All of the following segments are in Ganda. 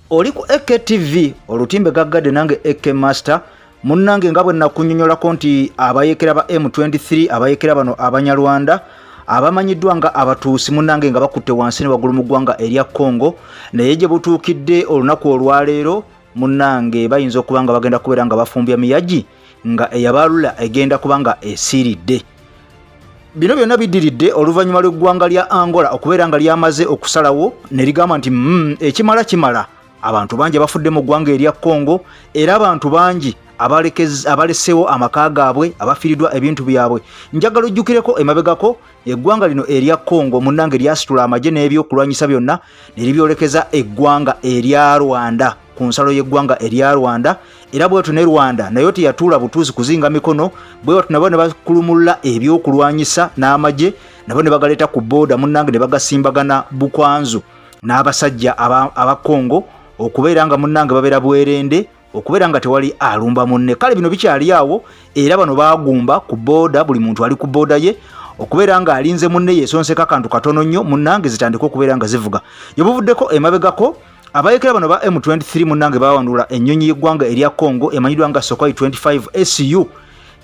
Oli ku AKTV olutimbe gaggadde nange AK Master munnange, nga bwe nakunyonyolako nti abayekera ba M23, abayekera bano Abanyarwanda abamanyiddwa nga Abatuusi, munnange nga bakutte wansi ne waggulu mu ggwanga erya Congo, naye gye butuukidde olunaku olwaleero, munnange, bayinza okuba nga bagenda kubeera nga bafumbya miyagi nga eyabaalula egenda kuba nga esiiridde. Bino byonna biddiridde oluvannyuma lw'eggwanga lya Angola okubeera nga lyamaze okusalawo ne ligamba nti ekimala kimala. Abantu bangi abafudde mu ggwanga erya Congo, era abantu bangi abalesewo amaka gaabwe, abafiiriddwa ebintu byabwe. Njagala ojjukireko emabegako, eggwanga lino erya Congo, munnange, lyasitula amagye n'ebyokulwanyisa byonna ne libyolekeza eggwanga erya Rwanda, ku nsalo y'eggwanga erya Rwanda. Era bwetyo ne Rwanda nayo teyatuula butuuzi kuzinga mikono, bwetyo nabo ne bakulumulula ebyokulwanyisa n'amagye, nabo ne bagaleeta ku booda, munnange, ne bagasimbagana bukwanzu n'abasajja aba Congo, okubeera nga munnange babeera bwerende, okubeera nga tewali alumba munne. Kale bino bikyali awo, era bano bagumba ku booda, buli muntu ali ku booda ye okubeera nga alinze munne yesonseka akantu katono nnyo, munnange zitandike okubeera nga zivuga. Yebuvuddeko emabegako, abayekera bano ba M23, munnange, bawandula ennyonyi y'eggwanga erya Congo emanyiddwa nga Sukhoi 25 SU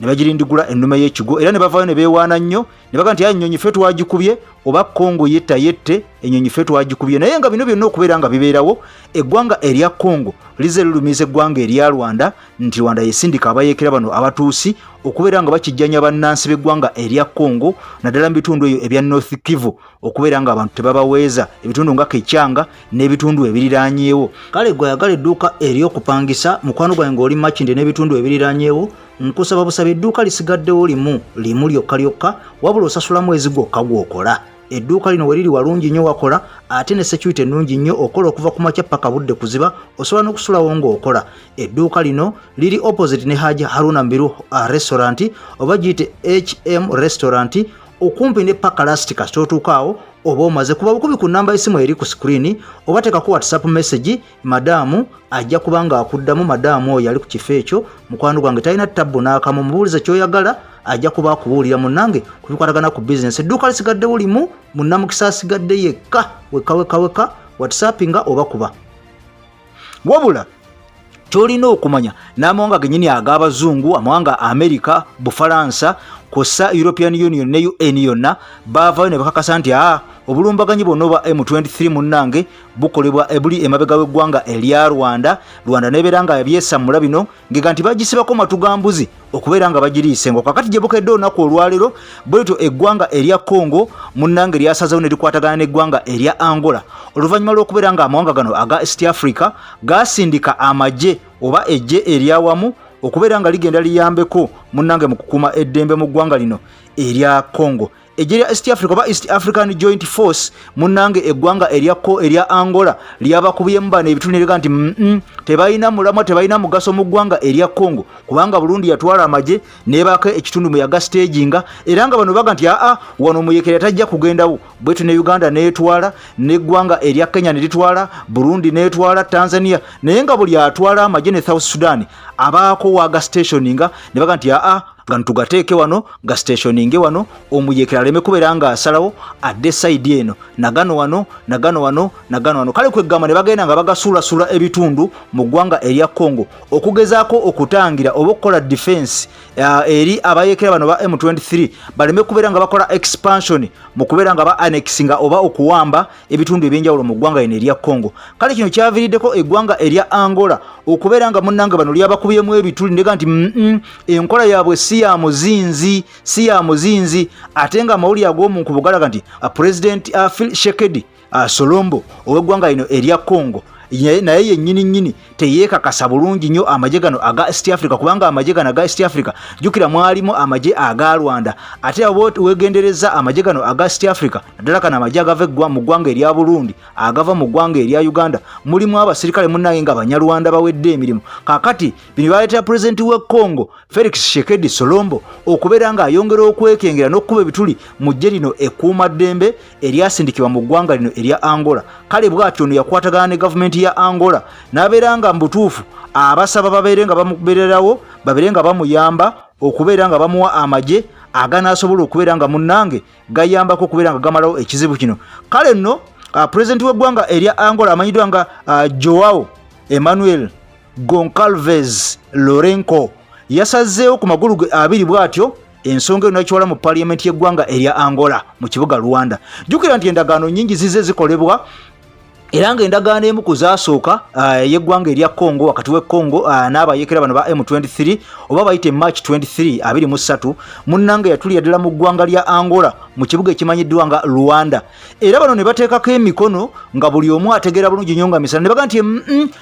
ne bagirindigula ennume y'ekigo, era ne bavaayo ne beewaana nnyo ne baga nti ennyonyi ffe twagikubye, oba Congo yetta yette, ennyonyi ffe twagikubye. Naye nga bino byonna okubeera nga bibeerawo, eggwanga erya Congo lize lirumiza eggwanga erya Rwanda nti Rwanda yesindika abayeekera bano Abatuusi okubeera nga bakijjanya bannansi b'eggwanga erya Congo, naddala mu bitundu eyo ebya North Kivu, okubeera nga abantu tebabaweeza, ebitundu nga Kekyanga n'ebitundu ebiriranyeewo. Kale gwe ayagala edduuka ery'okupangisa, mukwano gwange, ng'oli Makindye n'ebitundu ebiriranyeewo, nkusaba busaba, edduuka lisigaddewo limu limu lyokka lyokka, wabula osasula mwezi gwokka gw'okola. Edduuka lino weriri walungi nnyo, wakola ate ne security ennungi nnyo. Okola okuva ku makya paka budde kuziba, osobola n'okusulawo ng'okola. Edduuka lino liri opposite ne Haji Haruna Mbiru Restaurant, oba giyite HM Restaurant, okumpi ne Paka Last. Kasita otuuka awo oba omaze. Kuba bukubi ku namba y'essimu eri ku screen, oba tekako WhatsApp message, madaamu ajja kuba nga akuddamu. Madaamu oyo ali ku kifo ekyo, mukwano gwange, talina tabbu n'akamu. Mubuulize ky'oyagala, ajja kuba akubuulira, munnange, ku bikwatagana ku bizinesi. Edduuka lisigaddewo limu, munnamukisa asigadde yekka wekka wekka wekka. Whatsappinga oba kuba. Wabula kyolina okumanya, n'amawanga genyini ag'abazungu, amawanga Amerika, Bufalansa, kw'ossa European Union ne UN yonna, baavayo ne bakakasa nti aa obulumbaganyi bwonna obwa M23, munnange, bukolebwa ebuli emabega w'eggwanga erya Rwanda. Rwanda nebeera nga byesammula bino ngega nti bagisibako matu ga mbuzi okubeera nga bagiriise ngo. Kakati gye bukedde olunaku olwaleero, bwetyo eggwanga erya Congo, munnange, lyasazewo ne likwatagana n'eggwanga erya Angola, oluvannyuma lw'okubeera nga amawanga gano aga East Africa gasindika amagye oba eggye eryawamu okubeera nga ligenda liyambeko, munnange, mu kukuuma eddembe mu ggwanga lino erya Congo. Eggye lya East Africa oba East African Joint Force, munnange, eggwanga erya Angola lyabakubyemu bano ebituli nerega nti tebalina mulamwa, tebalina mugaso mu ggwanga erya Congo, kubanga Burundi yatwala amagye nebaako ekitundu mu yaga staginga, era nga bano baga nti aa wano muyekera tajja kugendawo. Bwetu ne Uganda netwala, neggwanga erya Kenya ne litwala, Burundi netwala, Tanzania, naye nga buli atwala amagye ne South Sudan abaako waga stationinga, ne baga nti aa gano tugateeke wano, ga stationinge wano, omuyekera aleme kubeera nga asalawo adde side eno, nagano wano, nagano wano, nagano wano. Kale kwegamba ne bagenda nga bagasuulasula ebitundu mu ggwanga erya Congo okugezaako okutangira oba okukola defense eri abayekera bano ba M23, baleme kubeera nga bakola expansion mu kubeera nga ba annexinga oba okuwamba ebitundu ebyenjawulo mu ggwanga lino erya Congo. Kale kino kyaviiriddeko eggwanga erya Angola okubeera nga, munnange, bano lyabakubyemu ebituli ndega nti enkola yaabwe si ya muzinzi, si ya muzinzi. Ate nga amawulire ag'omunkubo galaga nti President Tshisekedi Tshilombo ow'eggwanga lino erya Congo naye yennyini nnyini teyeekakasa bulungi nnyo amagye gano aga East Africa, kubanga amagye gano aga East Africa, jjukira mwalimu amagye aga Rwanda. Ate abo wegendereza amagye gano aga East Africa, naddala kano amagye agava mu ggwanga erya Burundi, agava mu ggwanga erya Uganda, mulimu abasirikale, munnange, nga Banyarwanda bawedde emirimu. Kaakati bino byaleetera pulezidenti w'e Congo Felix Tshisekedi Tshilombo okubeera ng'ayongera okwekengera n'okukuba ebituli mu ggye lino ekuumaddembe eryasindikibwa mu ggwanga lino erya Angola. Kale bw'atyo ono yakwatagana ne gavumenti ya Angola n'abeera nga mu butuufu abasaba babeere nga bamubeererawo, babeere nga bamuyamba okubeera nga bamuwa amagye aganaasobola okubeera nga, munnange, gayambako okubeera nga gamalawo ekizibu kino. Kale nno Pulezidenti w'eggwanga erya Angola amanyiddwa nga Joao Emmanuel Goncalves Lourenco yasazeewo ku magulu ge abiri bw'atyo ensonga eno nakiwala mu paliyamenti y'eggwanga erya Angola mu kibuga Luanda. Jjukira nti endagaano nnyingi zize zikolebwa, era nga endagaano emu ku zaasooka ey'eggwanga erya Congo wakati w'e Congo n'abayeekera bano ba M23 oba bayite March 23 23, munnange yatulira ddala mu ggwanga lya Angola mu kibuga ekimanyiddwa nga Luanda, era bano ne bateekako emikono nga buli omu ategeera bulungi nnyo nga misana, ne baga nti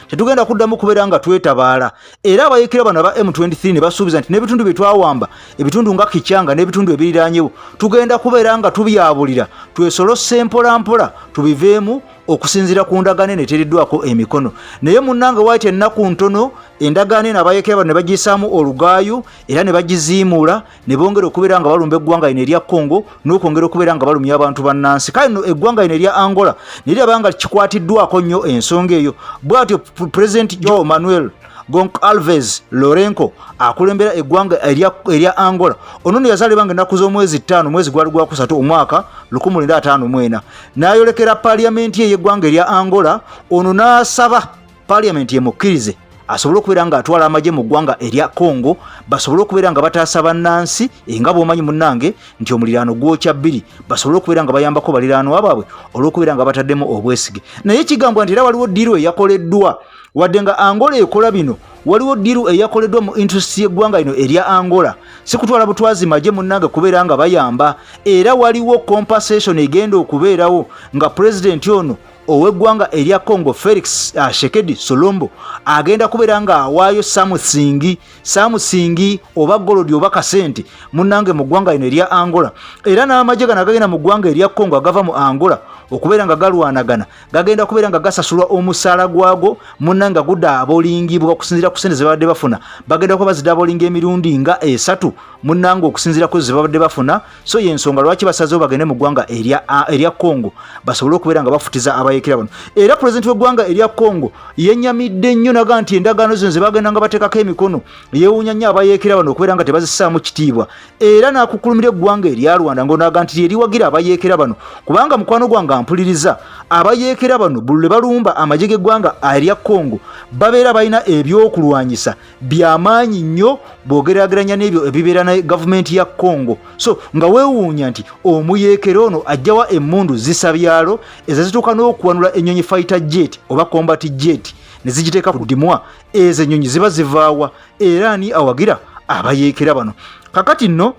tetugenda kuddamu kubeera nga twetabaala. Era abayeekera bano aba M23 ne basuubiza nti n'ebitundu bye twawamba, ebitundu nga Kikyanga n'ebitundu ebiriranyewo, tugenda kubeera nga tubyabulira, twesolose mpolampola tubiveemu okusinziira ku ndagaano eno eteereddwako emikono. Naye munnange, waayita ennaku ntono, endagaano eno abayeekera bano ne bagiyisaamu olugaayu era ne bagiziimuula, ne bongera okubeera nga balumba eggwanga lino erya Congo n'okwongera okubeera nga balumya abantu bannansi. Kale nno eggwanga lino erya Angola ne liraba nga kikwatiddwako nnyo ensonga eyo. Bw'atyo Pulezidenti Joao Manuel Goncalves Lourenco akulembera eggwanga erya Angola, ono nno yazaalibwa nga ennaku z'omwezi 5, mwezi gwali gwakusatu, omwaka 1954, n'ayolekera paliyamenti ey'eggwanga erya Angola. Ono n'asaba paliyamenti emukkirize asobole okubeera ng'atwala amagye mu ggwanga erya Congo, basobole okubeera nga bataasa bannansi. Nga bw'omanyi munnange nti omuliraano gwokya bbiri, basobole okubeera nga bayambako baliraanwa baabwe olw'okubeera nga bataddemu obwesige. Naye kigambwa nti era waliwo ddiiru eyakoleddwa. Wadde nga Angola ekola bino, waliwo ddiiru eyakoleddwa mu interest y'eggwanga lino erya Angola, si kutwala butwazi magye munnange kubeera nga bayamba. Era waliwo compensation egenda okubeerawo nga pulezidenti ono ow'eggwanga erya Congo, Felix Tshisekedi Tshilombo, agenda kubeera ng'awaayo something something, oba gold oba kasente munnange mu ggwanga lino erya Angola. Era n'amagye gano agagenda mu ggwanga erya Congo agava mu Angola okubeera nga galwanagana, gagenda kubeera nga gasasulwa omusaala gwago munnange gudabolingibwa okusinziira ku sente ze babadde bafuna. Bagenda kuba bazidabolinga emirundi nga esatu munnange okusinziira ku ze babadde bafuna. So yensonga lwaki basazeewo bagende mu ggwanga erya Congo basobole okubeera nga bafutiza abayeekera bano. Era pulezidenti w'eggwanga erya Congo yenyamidde nnyo, naga nti endagaano zino ze bagenda nga bateekako emikono, yeewuunya nnyo abayeekera bano okubeera nga tebazissaamu kitiibwa, era n'akukulumira eggwanga erya Rwanda ng'onaga nti lyeriwagira abayeekera bano. Kubanga mukwano gwange ampuliriza, abayeekera bano buli lwe balumba amagye g'eggwanga erya Congo, babeera balina ebyokulwanyisa byamaanyi nnyo bw'ogeraageranya n'ebyo ebibeera ne gavumenti ya Congo. So nga weewuunya nti omuyeekera ono ajjawa emmundu zisabyalo ezo zituuka n'okuwanula ennyonyi fighter jet oba combat jet ne zigiteeka ku dimwa? Ezo ennyonyi ziba zivaawa, era ani awagira abayeekera bano? Kakati nno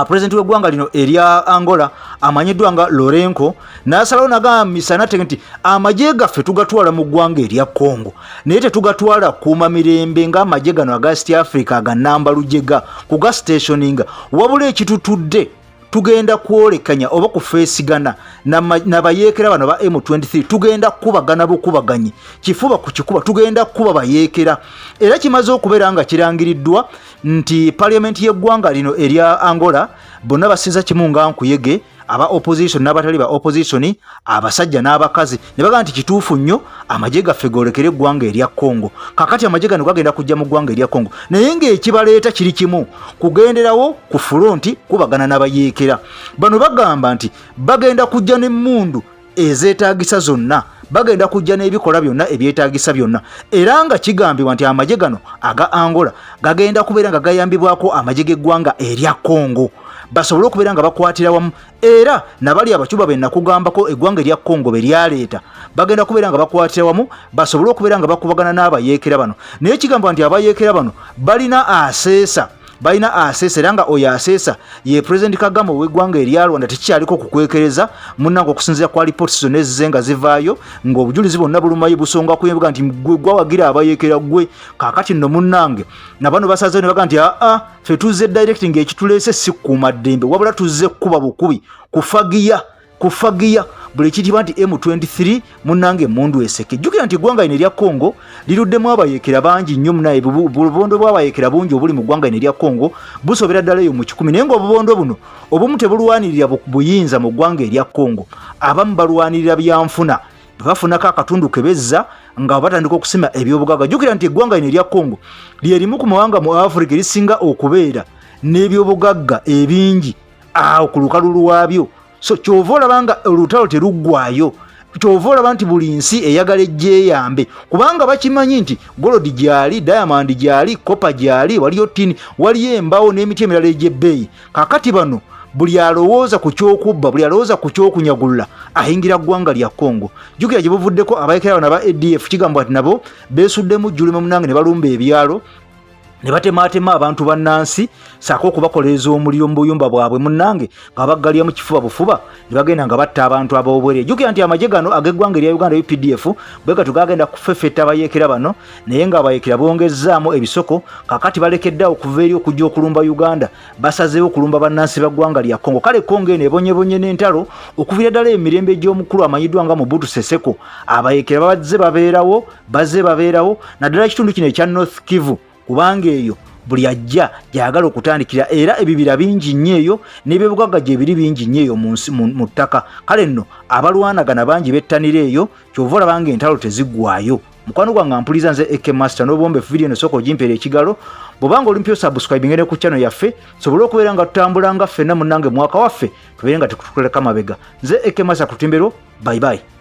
pulezidenti w'eggwanga lino erya Angola amanyiddwa nga Lourenco n'asalawo nagamba misana tege nti amagye gaffe tugatwala mu ggwanga erya Congo, naye tetugatwala kuuma mirembe ng'amagye gano aga East Africa aganambalujega kuga stationinga, wabula ekitutudde tugenda kwolekanya oba kufeesigana nabayeekera bano ba M23. Tugenda kukubagana bukubaganyi kifuba ku kikuba, tugenda kukuba bayeekera. Era kimaze okubeera nga kirangiriddwa nti paliyamenti y'eggwanga lino erya Angola bonna basinza kimu nga nkuyege, aba opposition n'abatali ba opposition, abasajja n'abakazi, ne bagamba nti kituufu nnyo amagye gaffe goolekere eggwanga erya Congo. Kakati amagye gano gagenda kujja mu ggwanga erya Congo, naye ng'ekibaleeta kiri kimu, kugenderawo ku front kubagana n'abayeekera bano. Bagamba nti bagenda kujja n'emmundu ezeetaagisa zonna, bagenda kujja n'ebikola byonna ebyetaagisa byonna. Era nga kigambibwa nti amagye gano aga Angola gagenda kubeera nga gayambibwako amagye g'eggwanga erya Congo, basobole okubeera nga bakwatira wamu. Era nabali abacuba be nakugambako eggwanga erya Congo be lyaleeta, bagenda kubeera nga bakwatira wamu basobole okubeera nga bakubagana n'abayeekera bano. Naye kigambibwa nti abayeekera bano balina aseesa, balina aseesa, era nga oyo aseesa ye Pulezidenti Kagame ow'eggwanga erya Rwanda. Tekikyaliko kukwekereza munnange, okusinziira kwa lipooti zonna ezize nga zivaayo, ng'obujulizi bwonna bulumayo busonga kuyebuga nti gwe gwawagira abayeekera gwe. Kaakati nno munnange, nabano basazeewo ne baga nti aa, ffe tuzze direct, ng'ekituleese si kukuuma ddembe, wabula tuzze kukuba bukubi, kufagiya kufagiya buli ekiyitibwa nti M23 munnange emundu eseke. Jjukira nti eggwanga lino erya Congo liruddemu abayeekera bangi nnyo munaye. Obubondo bw'abayeekera bungi obuli mu ggwanga lino erya Congo, busobera ddala eyo mu 100, naye ng'obubondo buno obumu tebulwanirira buyinza mu ggwanga erya Congo. Abamu balwanirira byanfuna, bafunako akatundu ke bezza nga batandika okusima ebyobugagga. Jjukira nti eggwanga lino erya Congo lye limu ku mawanga mu Africa erisinga okubeera n'ebyobugagga ebingi awo ku lukalu lwabyo. So kyova olaba nga olutalo teruggwayo. Kyova olaba nti buli nsi eyagala ejjeyambe, kubanga bakimanyi nti golodi gyali, diamond gyali, kopa gyali, waliyo tini, waliyo embawo n'emiti emirala egy'ebbeeyi. Kakati bano buli alowooza ku kyokubba, buli alowooza ku kyokunyagulula ayingira ggwanga lya Congo. Jjukira gye buvuddeko abayekera bano aba ADF kigambwa nti nabo beesuddemu jjulume munange ne balumba ebyalo ne batemaatema abantu bannansi saako okubakoleeza omuliro mu buyumba bwabwe munnange nga baggaliramu kifuba bufuba ne bagenda nga batta abantu ab'obwerere. Jjukira nti amagye gano ag'eggwanga erya Uganda UPDF bwe gatyo gagenda kufefeta abayeekera bano, naye nga abayeekera bongezzaamu ebisoko. Kakati balekeddeawo okuva eri okujja okulumba Uganda, basazeewo okulumba bannansi ba ggwanga lya Congo. Kale Congo eno ebonyebonye n'entalo okuviira ddala emirembe gy'omukulu amanyiddwa nga Mobutu Seseko. Abayeekera babazze babeerawo, bazze babeerawo naddala ekitundu kino ekya North Kivu, kubanga eyo buli ajja gyagala okutandikira, era ebibira bingi nnyo eyo n'ebyobugagga gye biri bingi nnyo eyo mu nsi mu ttaka. Kale nno abalwanagana bangi bettanira eyo, kyova olaba nga entalo teziggwayo. Mukwano gwange ampuliza, nze AK Master n'obwombefu. Vidiyo eno sooka ogimpeera ekigalo bw'obanga oli mpya, osubscribinge ne ku channel yaffe sobole okubeera nga tutambula nga ffenna munnange mwaka waffe tubeere nga tetukuleka mabega. Nze AK Master ku lutimbe lwo. Bye bye.